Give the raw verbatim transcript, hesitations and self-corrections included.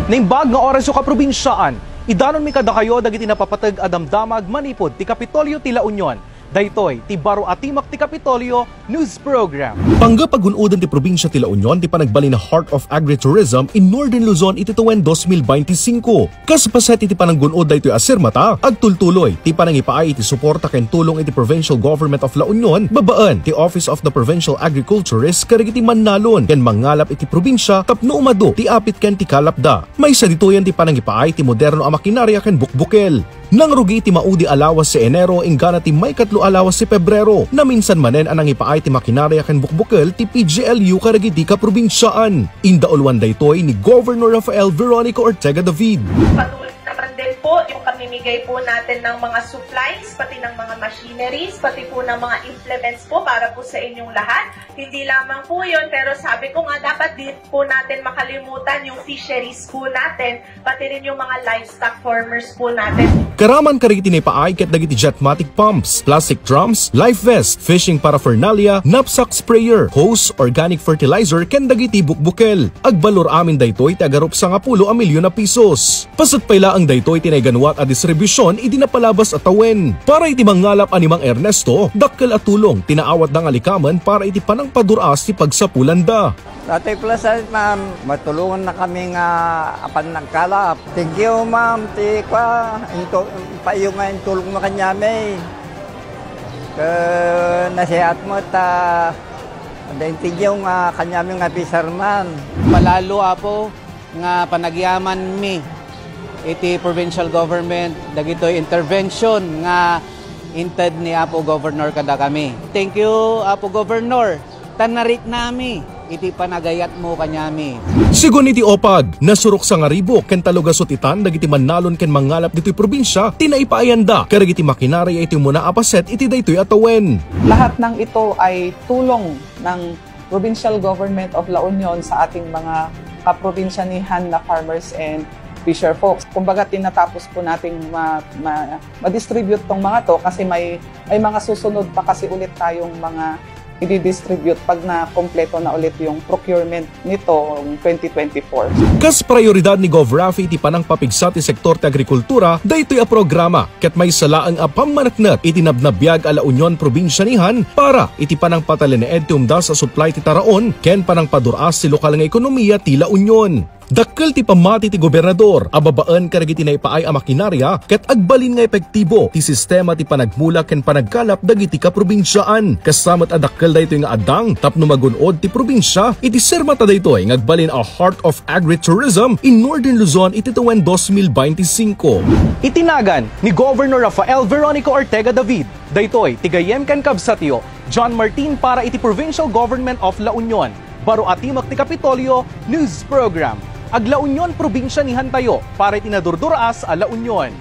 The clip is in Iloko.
Naimbag nga oras, kaprobinsiaan. Idanonmi kadakayo dagiti napapateg a damdamag manipud ti Kapitolyo ti La Union. Daytoy ti Baro a Timek ti Kapitolyo News Program. Panggep a gun-oden ti probinsia ti La Union ti panagbalin a Heart of Agritourism in Northern Luzon iti tawen dos mil bainti singko. Kas paset iti pananggun-od daytoy a sirmata, agtultuloy ti panangipaay iti suporta ken tulong iti Provincial Government of La Union babaen ti Office of the Provincial Agriculturist kadagiti mannalon ken mangngalap iti probinsia tapno umadu ti apit ken ti kalapda. Maysa ditoyen ti panangipaay ti moderno a makinaria ken bukbukel. Nangrugi iti maudi a lawas ti Enero inggana ti maikatlo a lawas ti Pebrero. Naminsan manen a nangipaay ti makinaria ken bukbukel ti P G L U kadagiti kaprobinsiaan. Indauluan daytoy ni Governor Rafael Veronica Ortega David. Patuloy naman din po yung pamimigay po natin ng mga supplies, pati ng mga machineries, pati po ng mga implements po para po sa inyong lahat. Hindi lamang po yun, pero sabi ko nga, dapat di po natin makalimutan yung fisheries po natin, pati rin yung mga livestock farmers po natin. Karaman kadagiti naipaay ket dagiti Jetmatic pumps, plastic drums, life vest, fishing paraphernalia, knapsack sprayer, hose, organic fertilizer, ken dagiti bukbukel. Agbalor amin daytoy ti agarup sangapulo a milyon a pisos. Paset pay laeng daytoy ti naiganuat a distribusion idi napalabas a tawen. Para iti mangngalap a ni Mang Ernesto, dakkel a tulong ti naawatda nga likamen para iti panangpadur-as ti pagsapulanda. Dati pala sa, ma'am, matulungan na kami nga apan nagkalap. Thank you, ma'am, ti kwa, into, paiyo nga intulong mo kanyami. Ke, nasiat mo ta, thank you nga kanyami nga fisherman. Palalo, Apo, nga panagyaman mi iti provincial government, dagitoy intervention nga inted ni Apo Governor kadakami. Thank you, Apo Governor. Ta nariknami iti panagayat mo kaniami. Sigun iti OPAG, nasurok sangaribuk ken tallo gasut itan dagiti mannalon ken mangngalap ditoy probinsia ti naipaayanda kadagiti makinaria iti umuna a paset iti daytoy a tawen. Lahat ng ito ay tulong ng Provincial Government of La Union sa ating mga kaprobinsyanihan na farmers and fisher folks. Kumbaga, tinatapos po nating ma-, ma-, ma-distribute tong mga to kasi may, may mga susunod pa kasi ulit tayong mga i-distribute pag nakompleto na ulit yung procurement nitong twenty twenty-four. Kas prioridad ni Gov Raffy iti panangpapigsa ti sektor ti agrikultura daytoy a programa, ket maysa laeng a pammaneknek iti nabnabiag a La Union probinsianihan para iti panangpatalineed ti umdas a supply ti taraon ken panangpadur-as ti lokal nga ekonomiya ti La Union. Dakkel ti pammati ti gobernador a babaen kadagiti naipaay a makinarya ket agbalin nga epektibo ti sistema ti panagmula ken panagkalap dagiti kaprobinsiaan. Kasta met a dakkel daytoy nga addang tapno magun-od ti probinsia iti sirmata daytoy nga agbalin a Heart of Agritourism in Northern Luzon iti tawen dos mil bainti singko. Iti nagan ni Governor Rafael Veronica Ortega David, daytoy ti gayyem ken kabsatyo, John Martin para iti Provincial Government of La Union. Baro a Timek ti Kapitolyo News Program. Ag-La Union probinsianihantayo para iti nadurdur-as a La Union.